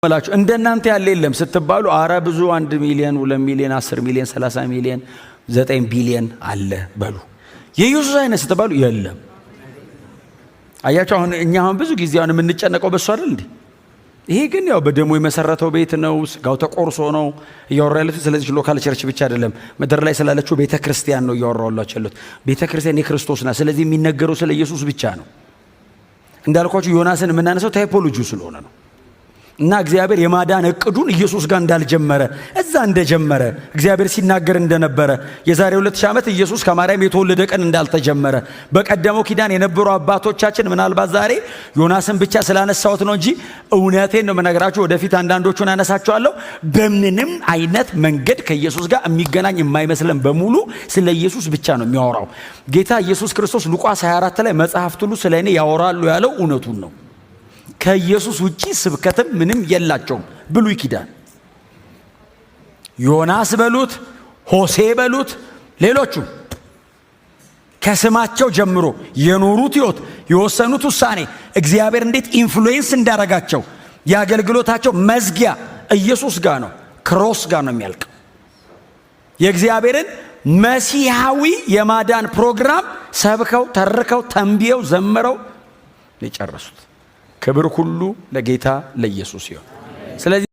ምላችሁ፣ እንደናንተ ያለ የለም ስትባሉ፣ አረ ብዙ፣ 1 ሚሊዮን፣ 2 ሚሊዮን፣ 10 ሚሊዮን፣ 30 ሚሊዮን፣ 9 ቢሊዮን አለ በሉ። የኢየሱስ አይነት ስትባሉ የለም። አያችሁ፣ አሁን እኛ አሁን ብዙ ጊዜ አሁን የምንጨነቀው በሱ አይደል እንዴ? ይሄ ግን ያው በደሙ የመሰረተው ቤት ነው። ስጋው ተቆርሶ ነው እያወራ ያሉት። ስለዚህ local church ብቻ አይደለም፣ ምድር ላይ ስላለችው ቤተ ክርስቲያን ነው እያወራላቸው ያሉት። ቤተ ክርስቲያን የክርስቶስ ናት። ስለዚህ የሚነገረው ስለ ኢየሱስ ብቻ ነው። እንዳልኳችሁ ዮናስን የምናነሳው typology ስለሆነ ነው። እና እግዚአብሔር የማዳን እቅዱን ኢየሱስ ጋር እንዳልጀመረ፣ እዛ እንደጀመረ፣ እግዚአብሔር ሲናገር እንደነበረ፣ የዛሬ 2000 ዓመት ኢየሱስ ከማርያም የተወለደ ቀን እንዳልተጀመረ፣ በቀደመው ኪዳን የነበሩ አባቶቻችን፣ ምናልባት ዛሬ ዮናስን ብቻ ስላነሳሁት ነው እንጂ እውነቴን ነው የምነግራችሁ። ወደፊት አንዳንዶቹን አነሳቸዋለሁ። በምንም አይነት መንገድ ከኢየሱስ ጋር የሚገናኝ የማይመስለን በሙሉ ስለ ኢየሱስ ብቻ ነው የሚያወራው። ጌታ ኢየሱስ ክርስቶስ ሉቃስ 24 ላይ መጽሐፍት ሁሉ ስለ እኔ ያወራሉ ያለው እውነቱን ነው። ከኢየሱስ ውጪ ስብከትም ምንም የላቸውም። ብሉይ ኪዳን ዮናስ በሉት፣ ሆሴ በሉት፣ ሌሎቹ ከስማቸው ጀምሮ የኖሩት ሕይወት፣ የወሰኑት ውሳኔ፣ እግዚአብሔር እንዴት influence እንዳረጋቸው፣ የአገልግሎታቸው መዝጊያ ኢየሱስ ጋር ነው፣ cross ጋር ነው የሚያልቅ። የእግዚአብሔርን መሲሐዊ የማዳን ፕሮግራም ሰብከው፣ ተርከው፣ ተንብየው፣ ዘምረው የጨረሱት። ክብር ሁሉ ለጌታ ለኢየሱስ ይሁን። ስለዚህ